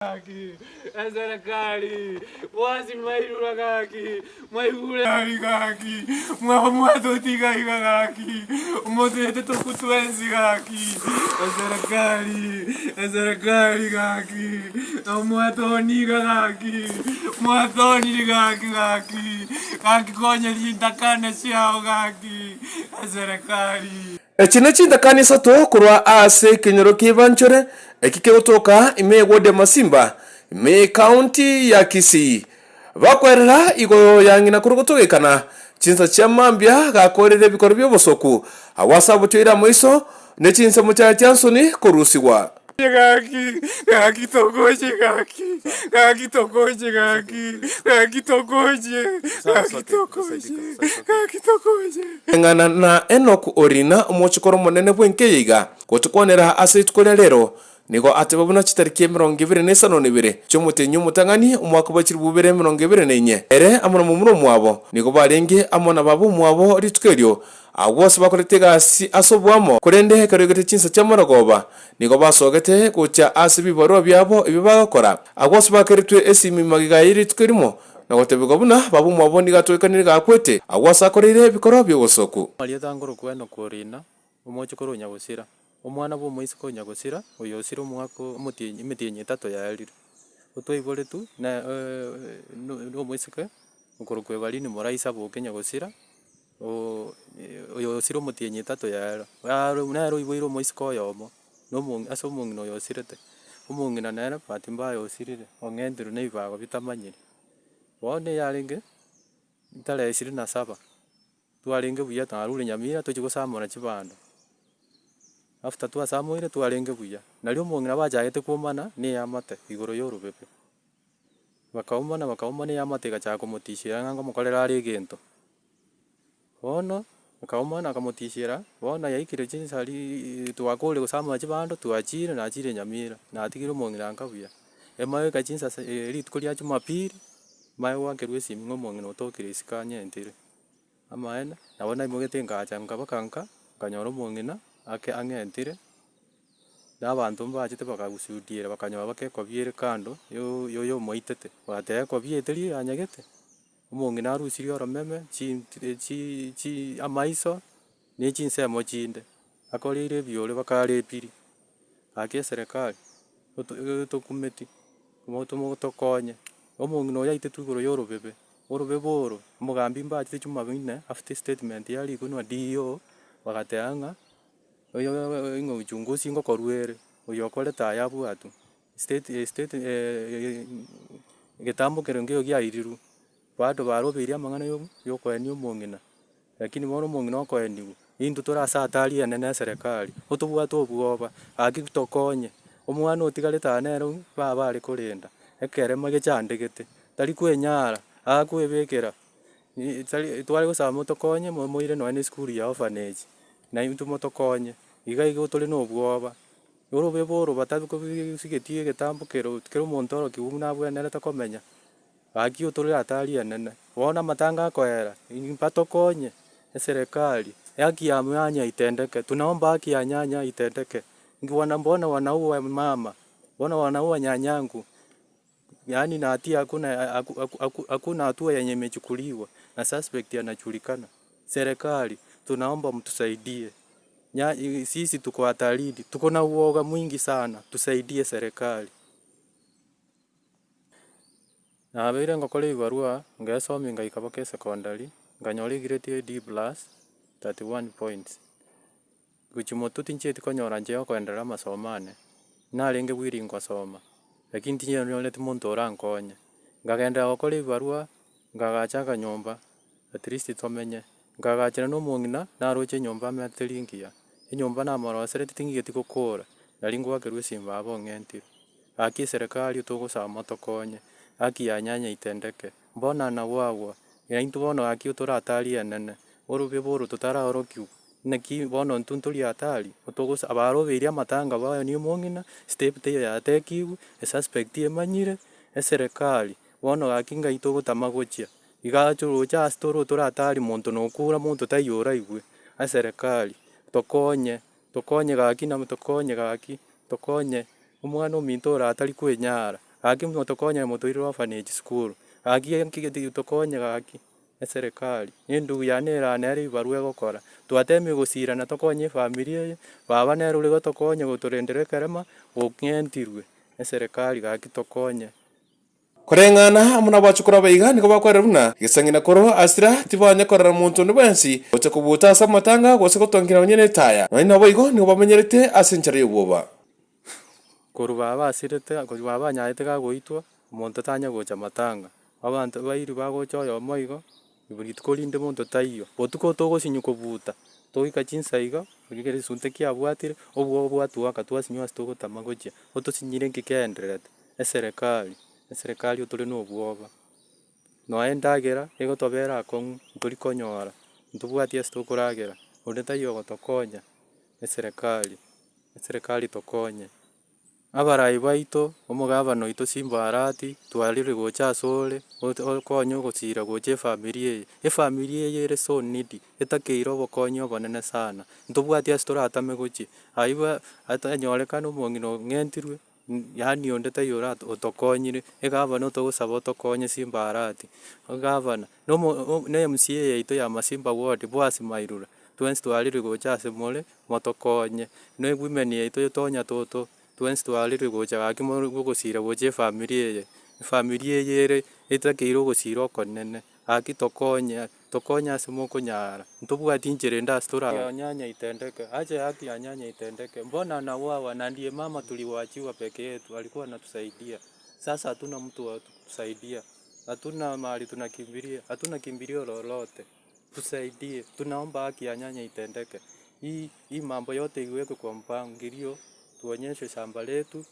Gaki eserekari bwasi mwairura gaki mwaigure gaki mwaba mwatotiga iga gaki motoete tokwe twensi gaki eserekari eserekari gaki mwatoniga gaki mwatonire gaki gaki gaki konya chintakana chiao gaki eserekari. Echi nechintakana isato korwa ase ekenyoro ki'Ebanchore, eki kegotoka ime y'ewodi ya Masimba, ime y'ecounty ya Kisii. Bakwerera igoro ya ng'ina korwa gotogekana chinsa chia mambia gakorire ebikoro bi'obosoku, agwo ase abochoire amaiso, ne chinsemo chiaye chia nsoni korusigwa. Gaki, gaki togoche gaki, gaki togoche gaki, gaki togoche, gaki togoche, gaki togoche. Eng'ana na Enoku Orina, omochokoro omonene bw'enka eye iga, gotokwanera ase rituko ria rero, nigo ateba buna chitariki 52 chi'omotenyi omotang'ani, omwaka bwe chilifu bibere 24, ere amo na momura omwabo nigo barenge amo na baba omwabo rituko erio, Abwo bonsi bakorete egasi ase oboamo, korende ekero egete chinsa chi'amarogoba, nigo basogete gocha ase ebibarua biabo ebio bagokora. Abwo bonsi bakeretwe esimi magega ye rituko erimo, na gotebigwa buna baba omwabo nigo atwekanire gakwete, agwo ase akoreire ebikoro bi'obosoku. Marieta ngorokwa Enoku Orina, omochokoro o Nyagosira, omwana bw'omoiseke o Nyagosira, oyo osire omwaka omotienyi emetienyi etato yaerire. Otwaiboretwe na omoiseke okorokwa Evalini Moraisa boke Nyagosira. Oyo osire omotienyi etato yaera, nere oiboire omoiseke oyomo, na ase omong'ina oyo osirete, omong'ina nere bahati mbaya osirire, ong'enterwe na ebibago bitamanyiri. Bono eyarenge tarehe ishirini na saba, twarenge buya twarure Nyamira tochia gosamora chibando, after twasamoire twarenge buya, nario omong'ina bachagete komana na eamate igoro ya orobebe. Bakaumana bakaumana eamate egachaka komotishera ng'a ngomokorera are egento. Bono akaumana akamotishera, bono yaikire chinsa riiii twakorire gosamora chibando twachire nachire Nyamira, natigire omong'ina nka buya. Emaega chinsa sa rituko ria jumapili, manye goakerwa esimi ng'a omong'ina otokire isiko anyentire. Amaene, nabo naimogete ngacha nkabaka nka, nkanyora omong'ina ake ang'entire. Na abanto mbachete bakagushudiera bakanyora bakekobia ere kando yo yomoitete, bagateba ekobia eye teri eyanyagete, omong'ina arusirie oromeme chi chi chi amaiso na echinsemo chinde, akoreire ebiore bakarepiri, gaki eserekari oto tokumeti motokonye, omong'ina oyo aitetwe igoro ya orobebe, orobebe oro, omogambi mbachete jumanne after estatement yarikwa na DO, bagateba ng'a. Oyo ng'a uchunguzi ngokorwa ere, oyo okorete aya abwatwe, state state egetambo kere nkeiyo kiairirwe, bado barobeirie amang'ana ya ya okoenia omong'ina, lakini bono omong'ina okoeniwa, intwe tore ase hatari enene eserekari, otobwate obwoba, gaki tokonye, omwana otigarete aa nere baba are korenda, ekerema gechandegete, tari kwenyara, akwebekera, tari tware gosaba motokonye moire nonye na esukuru ya orphanage. Na intwe motokonye, iga igo tore nobwoba, orobebe oro batasigeti egetambo kero kera omonto orokigwe buna abwenerete komenya, gaki otore hatari enene. Bono amatanga akoera, mbatokonye, eserekari, haki ya nyanya itendeke, tunaomba haki ya nyanya itendeke, nki wana mbona wanaua mama, mbona wanaua nyanyangu. Yaani na hatia hakuna hakuna hatua yenye imechukuliwa na suspect anajulikana. Serikali tunaomba mtusaidie nya sisi tuko hatarini tuko na uoga mwingi sana tusaidie serikali. Nabeire ngokora ebibarua ngesomia ngaika mpaka esecondary nkanyora egrade ya D plus 31 points. Gochia motwe tinchieti konyora nchia yokoenderera amasomo ane, narenge willing gosoma, lakini tinyoreti monto orankonye. Nkagenderera gokora ebibarua, nkagacha akanyomba, at least tomenye, nkagachera na omong'ina, naroche enyomba amenyete teri ngiya, enyomba namorosereti ting'igeti gokora, nari ngoakerwa esimi baba ong'entire. Gaki eserekari togosaba motokonye, haki ya nyanya itendeke, mbona nagwagwa, naintwe bono gaki tore hatari enene, orobebe oro totaraorokiwa. Naki bono intwe ntori hatari, togosa abarobeirie amatanga baye omong'ina, step teiyo yatekigwe, esuspect emanyire, eserekari, bono gaki ngai togotama gochia, iga toroche ase tore tore hatari monto nokura monto taiyo oraigwe, eserekari tokonye, tokonye gaki nabo tokonye gaki, tokonye, omwana ominto ore atari kwenyara. Gaki motokonye motoire orphanage sukuru, gaki nki tokonye gaki, eserekari, na endugu yane ere aa nere ebibarua egokora, twatemire gosirana tokonye efamiri eye, baba nere ore gotokonya gotorendera ekerema, okng'entirwe, eserekari gaki tokonye. Koreng'ana amo nabachukuru abaiga nigo bakwerera buna gesang'ina korwa asira tibanya korera monto onde bwensi gocha kobuuta ase amatanga gose gotongera onye netaya. Nonya naboigo nigo bamenyerete ase enchera y'obwoba. Korwa baba asirete, korwa baba anyarete gagoitwa, omonto tanya gocha matanga. Abanto bairi bagocha oyomo igo, rituko rinde monto taiyo. Botuko togosinywa kobuta, togoika chinsa iga, riria egesunte kiabwatire, obwoba bwatwoaka twasinywa ase togotama gochia, otosinyire nki keendererete. Eserekari, eserekari otore na obwoba, nonya endagera egotobera akong'u ntori konyora, ntobwati ase tokoragera, onde taiyo ogotokonya, eserekari, eserekari tokonye. Abarai baito, omogabana oito Simba Arati, twarire gocha asore, ote okonye ogosira gocha efamiri eye, efamiri eye ere so needy, etakeire obokonyi obonene sana, ntobwati ase toratame gochia, aywo enyorekane omong'ina ong'entirwe. Yaani onde taiyo ora otokonyire, egavana otogosaba otokonye Simba Arati, egavana, na omo na MCA yaito ya Masimba ward Boaz Mairura, twensi twarire gocha ase more, motokonye, na ewomen yaito Tonya Toto, twensi twarire gocha gaki more ogosira gocha efamiri eye, efamiri eye ere etakeire ogosira okonene. Gaki tokonye, tokonye ase mokonyara, ntobwati inchera ende ase tora. Ya nyanya itendeke, acha haki ya nyanya itendeke, mbona anauawa na ndiye mama tuliwachiwa peke yetu alikuwa anatusaidia, sasa hatuna mtu wa kutusaidia, hatuna mahali tunakimbilia, hatuna kimbilio lolote, tusaidie, tunaomba haki ya nyanya itendeke, hii hii mambo yote iwekwe kwa mpangilio, tuonyeshwe shamba letu,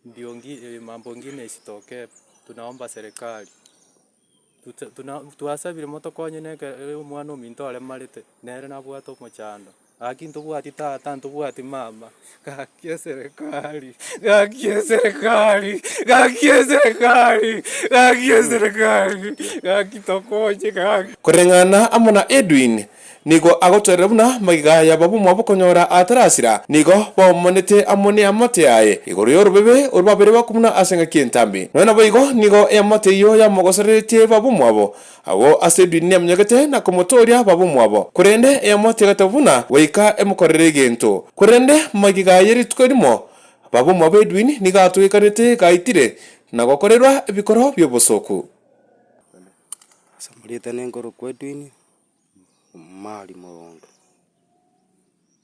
ndio ngi mambo ingine isitokee, tunaomba serikali. Twasabire motokonye na ekero omwana ominto aremarete, nere nabwate omochando, gaki ntobwati tata ntobwati mama, gaki eserekari, gaki eserekari, gaki eserekari, gaki eserekari, gaki tokonye gaki. Koreng'ana amo na Edwin, Nigo agotoerera buna magega y'ababwo mwabo konyora atarasira, nigo baomonete amo neamate yaye igoro y'orobebe orwo babere bakomuna ase engaki entambe. Nonya naboigo nigo eamate eyio yamogosereretie baba omwabo, agwo ase edini yamenyogete na komotooria baba omwabo. Korende eamate egateba buna goika emokorere egento. Korende magega ye rituko erimo, baba omwabo Edwin nigo atogekanete gaitire na gokorerwa ebikoro bi'obosooku. Ase amarieta nenkorokwa Edwin. Omari mogondo,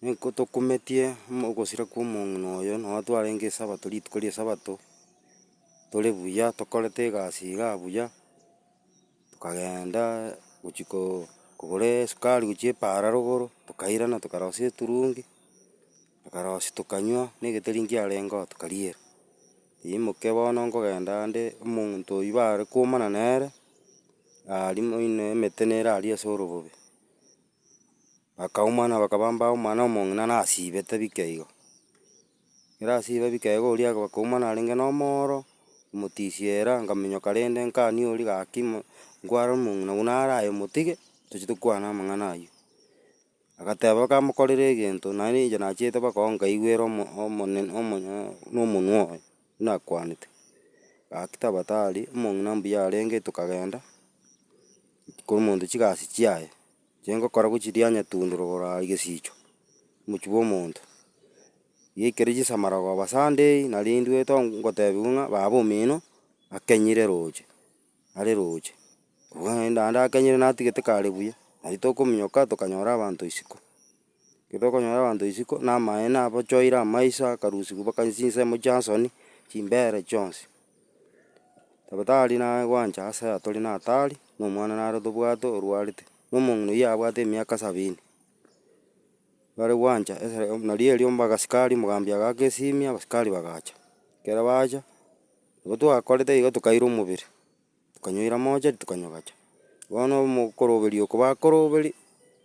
nigo tokumetie ogosira kwa omong'ina oyo noo twarenge esabato rituko ria esabato, tore buya tokorete egasi igaa buya, tokagenda gochia koo kogora esukari gochia epaara rogoro, tokairana tokarosia eturungi, tokarosia tokanywa na egeteri nkiarenge oo tokariera. Imoke bono nkogenda ande omonto oywo bare koumana nere. Aria moino emete nere aria ase orobobe, bakaumana bakaba mbaumana omong'ina nasibete bike igo. Ekero asibe bike igo oria bakaumana arenge na omooro, omotisiera nkaminyoka rende nkania oria gaki mo nkware omong'ina buna are aye omotige, tochie tokwane amang'ana aywo. Agateba bakamokorera egento naende inche nachiete mpaka oo nkaigwera omo omonene omonyo na omonwa oye. Buna akwanete. Gaki tafadhali omong'ina mbuya arenge tokagenda, korwa omonto chigasi chiaye, inche ngokora gochiria nyatundu rogoro aria gesicho, omochie bwa omonto. Giaikire chinsa marogoba sunday, nari ndwete ngotebiwa ng'a baba omino, akenyire roche. Are roche, naende akenyire natigete kare buya, nari tokominyoka tokanyora abanto isiko. Ekero tokonyora abanto isiko, na amaene abochoire amaiso akarusiwa mpaka chinsemo chia nsoni, chimbere chionsi. Tafadhali naye gwancha ase aya tore na hatari, na omwana naro tobwate orwarete, na omong'ina oyio abwate emiaka sabini. Bare gwancha ese nario erio abasikari omogambi agaaka esimi, abasikari bagacha, ekero bacha. Nabo twakorete igo tokaira omobere, tokanyoira mochari tokanyogacha. Bono omokoroberio oko bakoroberia,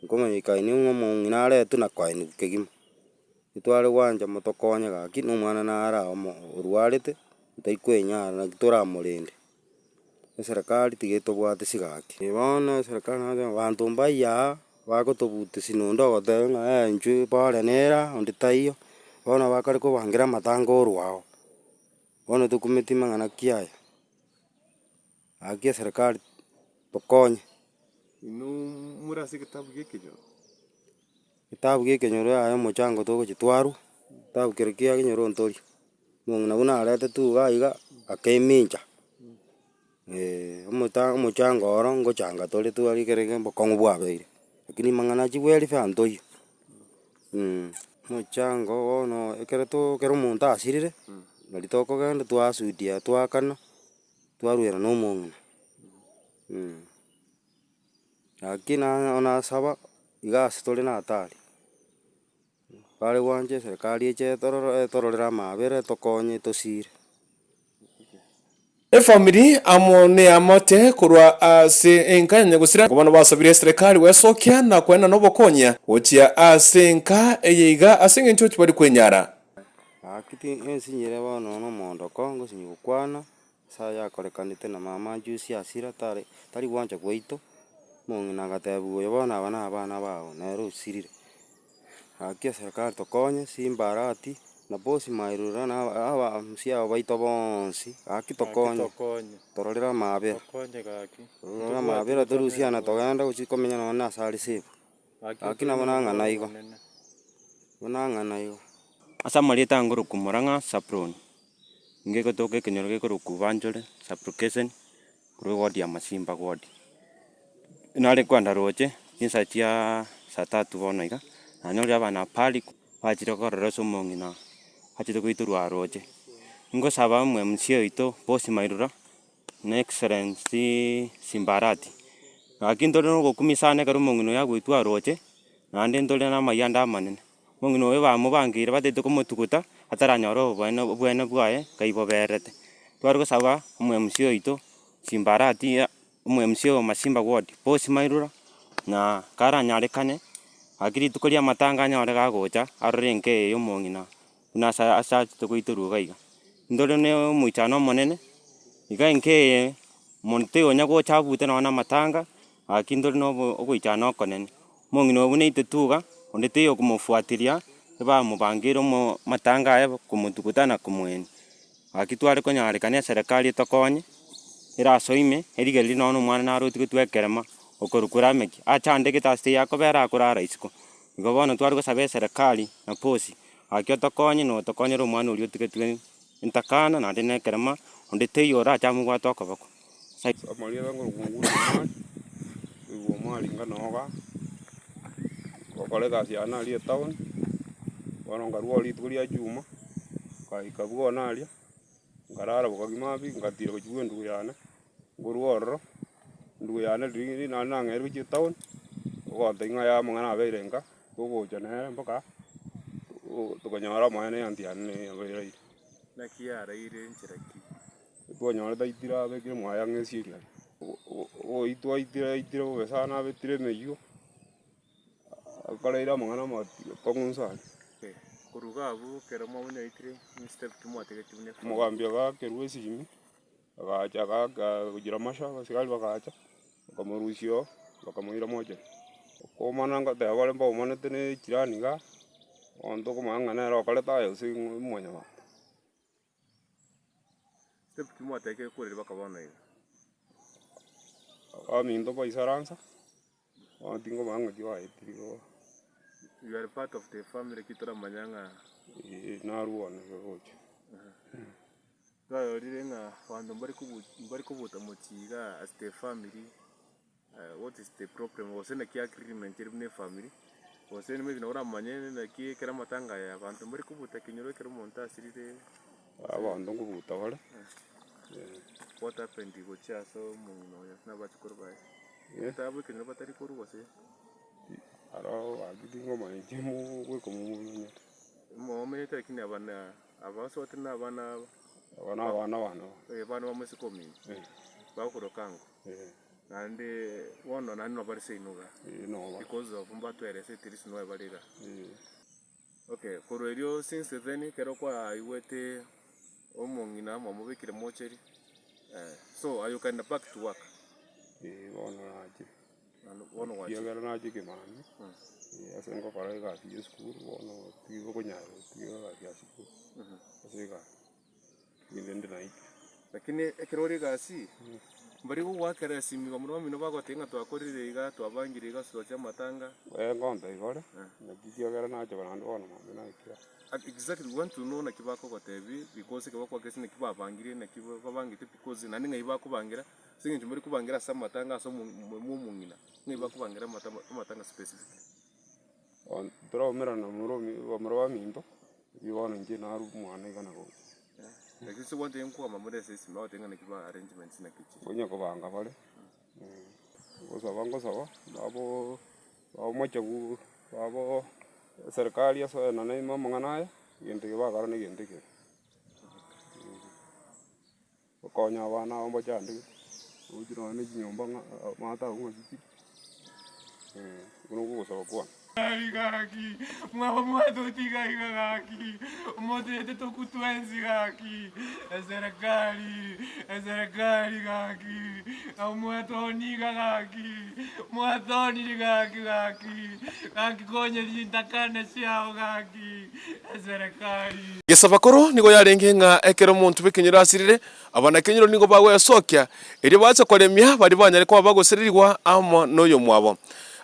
nkomanyekani ng'a omong'ina aretwe na koeniwa kegima. Ntware gwancha motokonye gaki na omwana nare aa omo orwarete, ntaikwenyara naki toramorende. Eserekari tiga etobwatisi gaki. Bono eserekari nagoteba abanto mbaiyo aa, bagotobutesia nonde ogoteba ng'a inchuo pore nere aa onde taiyo, bono bakare kobangera amatanga orwao. Bono tokumeti mang'ana ki aya? Gaki eserekari tokonye. Inwe more ase egetabu gia ekenyoro? Egetabu gia ekenyoro yaya omochango togochia twarwa, egetabu keria kia ekenyoro ntori, omong'ina buna aretetwe iga iga, akemincha, omota omochango oro ngochanga tore twari ekere bokong'u bwabeire, lakini amang'ana achia bwerife ntoiyo. Omochango bono ekero to ekero omonto asirire, nari tokogenda twasudia twaakana, twarwera na omong'ina. Lakini nonye nasaba, iga ase tore na hatari, bare gwancha eserekari eche etororo etororere amabera etokonye etosire. Efamiri amo neamate korwa ase enka ya nyagosira bono basabire eserekari gwesokia na koenana obokonya gochia ase enka eye iga ase engencho tibari kwenyara. Gaki ti ensinyire bono na omondoko ngosinyi gokwana, ase aya akorekanete na mama juzi asira tare tari gwancha gwaito, omong'ina agatebiwa oyo bono aba na abana bago nere osirire. Gaki eserekari tokonye Simba Arati na boss Mairura na aba abamusia aba baito bonsi, gaki tokonye, tororere amabera, tororere amabera torusie ana togende gochia komenya nonye na ase are safe, gaki nabo nang'ana igo, nabo nang'ana igo. Ase amarieta ngoroku Murang'a Saproon, nigo egotoka ekenyoro gekoroku Banchore sub-location, korwa eward ya Masimba ward. Nare kwenda roche chinsa chiaaa saa tatu bono iga, nanyorire abana pari bachire korora ase omong'ina achete goitorwa roche. Ngosaba omo MCA oito Boss Mairura na Excellency Simba Arati, gaki ntore na ogokumia sana ekero omong'ina oyo agoitwa roche, naende ntore na amayianda amanene. Omong'ina oyo bamobangeire batagete komotuguta, ataranyora oboene obwene bwaye nkai boberete. Tware gosaba omo MCA oito Simba Arati omo MCA o Masimba ward, Boss Mairura, na karanyarekane, gaki rituko ria amatanga anyore gagocha arore enka eye ya omong'ina buna asa ase achete goiterwa iga iga. Ntore na omoichano omonene, iga enka eye monto taiyo onya gocha abute nonye na amatanga, gaki ntore na obo ogoichana okonene. Omong'ina oyo buna aitete iga, onde taiyo okomofuatiria, ebamobangeire omo amatanga aye komotuguta na komoenia. Gaki tware konyarekana eserekari etokonye, erasoime, erigererie nonye na omwana nare otigetwe ekerema, okorokwa Rameki, achandegete ase taiyo akobera akorara isiko. Igo bono tware gosaba eserekari na bosi, gaki otokonye na otokonyere omwana oria otigetwe entakana naende na ekerema, onde taiyo orache amobwate okoboko. Amarieta ngorokwa Nguru Omari, nkoigwa Omari inga noga, ngokora egasi yane aria etown, bono nkarwa oo rituko ria juma, nkaika bwono aria, nkarara bokagima pi, ngatira gochia bwa endugu yane, nkorwa ororo, endugu yane riria nare nang'erwe gochia etown, ogontebia ng'a yaya amang'ana abeire nka, togocha nere mpaka tokanyora amaene eanti yane nere yabeire. Naki yaraire nchera ki? Twanyorete aitire abekire mwaye ang'e esieri aria. Ogoitwa aitire aitire bobe sana abetire emeyio, akoreire amang'ana amakong'u inse aria. Korwa iga abwo ekero mwamonyaitire step ki mwategetie buna efamiri? Omogambi agakerwa esimi, agacha agaka gochia masha abasigari bagacha, bakamorusia oo, bakamoira mochari. Okomana ngoteba bare mbaomanete na echirani igaa, bono tokomanya ng'a nere okorete aya gose ng'o mwanyabanto. Step ki mwatekire korera mpaka bono iga? Abaminto baisaransa, bono tingomanya ng'aki baetire igo. You are part of the family ki toramanya ng'a. Eeh narwo bono iga gocha. Twarorire ng'a abanto mbari kobu mbari kobuta mochie igaa as the family. What is the problem gose naki agreement ere buna efamiri, gose maybe nabo oramanye naki ekero amatanga aya abanto mbari kobuta ekenyoro ekero omonto asirire. Abanto nkobuta bare. What happened gochia ase omong'ina oyo na abachukuru baye? Egetabu ekenyoro batari korwa gose? Aro gaki tingomanya inche goika momonyete. Momonyete lakini aba na abasote na abana aba. Aba na abana bane. Abana ba mosike omino, bagokoroka ango. Naende bono naende nobare seino iga, because of mbatwerese at least noe bare iga. Okay, korwa erio since then ekero kwaigwete omong'ina mwamobekire mocheri, so aye okaenda back to work? Eeh bono nachire, Naende bono gwachire. ekiagera nachire ekemambia, ase ngokora egasi ya esukuru bono tigokonyara gotiga egasi ya sukuru, ase egasi. Rende naitwe. Lakini ekero ore egasi, mbari gogoakera esimi bamura bamino bagotebia ng'a twakorire iga, twabangire iga ase twache amatanga. Ee ngonto igore, naki ekiagera nacha naende bono mambia naikire aa. Exactly we want to know naki bakogotebi because ekero bakoakera esimi naki babangire naki babangete because naende ng'ai bakobangira, ase eng'encho mbari kobangira ase amatanga ase omo omong'ina, ng'ai bakobangira amata amatanga specifically. Toraumerana na momura omi bamura baminto, riria bono inche narwa mwane iga na gocha. Lakini ase gwantebia nkwama more ase esimi bagotebia ng'a naki ba arrangements naki chire. Konya kobanga bare, ngosaba ngosaba nabo bamochegu babo eserekari esoenane ime amang'ana aya, egento eke bakora na egento ekebe. Gokonya abana aba mbachandegete, roche nonya na chinyomba ng'a amato agwo ng'aki chire, okwo nokwo ogosaba kwane. Gaki, mwaba mwatotiga iga gaki, motoete tokwe twensi gaki, eserekari, eserekari gaki, nabo mwatoniga gaki, mwatoniri gaki gaki, gaki konya rintakana chiao gaki, eserekari. Gesabakoro nigo yarenge ng'a ekero omonto bw'ekenyoro asirire, abanakenyoro nigo bagoesokia, erio bacha koremia baria banyare koba bagosererigwa amo noyomwabo.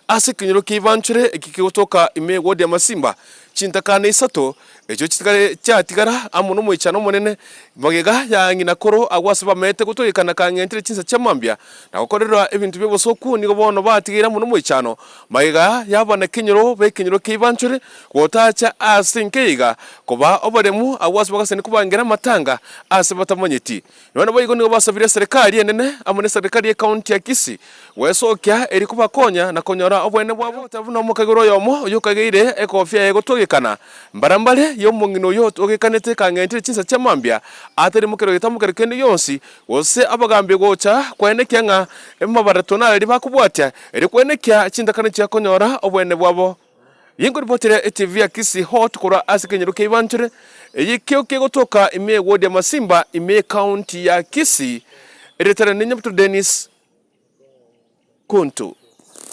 Ase ekenyoro kia Ibanchure eki kegotoka ime y'ewodi ya Masimba, chintakana isato echio chitigare chiatigara amo nomoichano omonene magega ya ng'ina koro agwo ase bamaete gotogekana kang'entire chinsa chia mambia na gokorerwa ebinto bi'obosoku nigo bono batigeire amo nomoichano magega y'abanakenyoro b'ekenyoro kia Ibanchure Gotacha ase nkeiga koba oboremu agwo ase bagasani kobangera amatanga ase batamanyeti. Nonya naboigo nigo basabire eserekari enene amo neserekari y'ecounty ya Kisii gwesokia erio kobakonya na konyora oboene bwabo goteba buna omokagera oyomo oyio okageire ekofia yaye gotogekana mbara mbare y'omong'ina oyio otogekanete kang'entire chinsa chia mambia atari mokero getamokero kende gionsi gose abagambi gocha koenekia ng'a emabareto nareria bakobwatia erio koenekia chintakana chia konyora oboene bwabo. Ninkoripotere etibi ya Kisii Hot korwa ase ekenyoro kia Ibanchure, eyekio kegotoka ime y'ewodi ya Masimba ime y'ecounty ya Kisii, erieta riane Nyabuto Dennis Kuntu.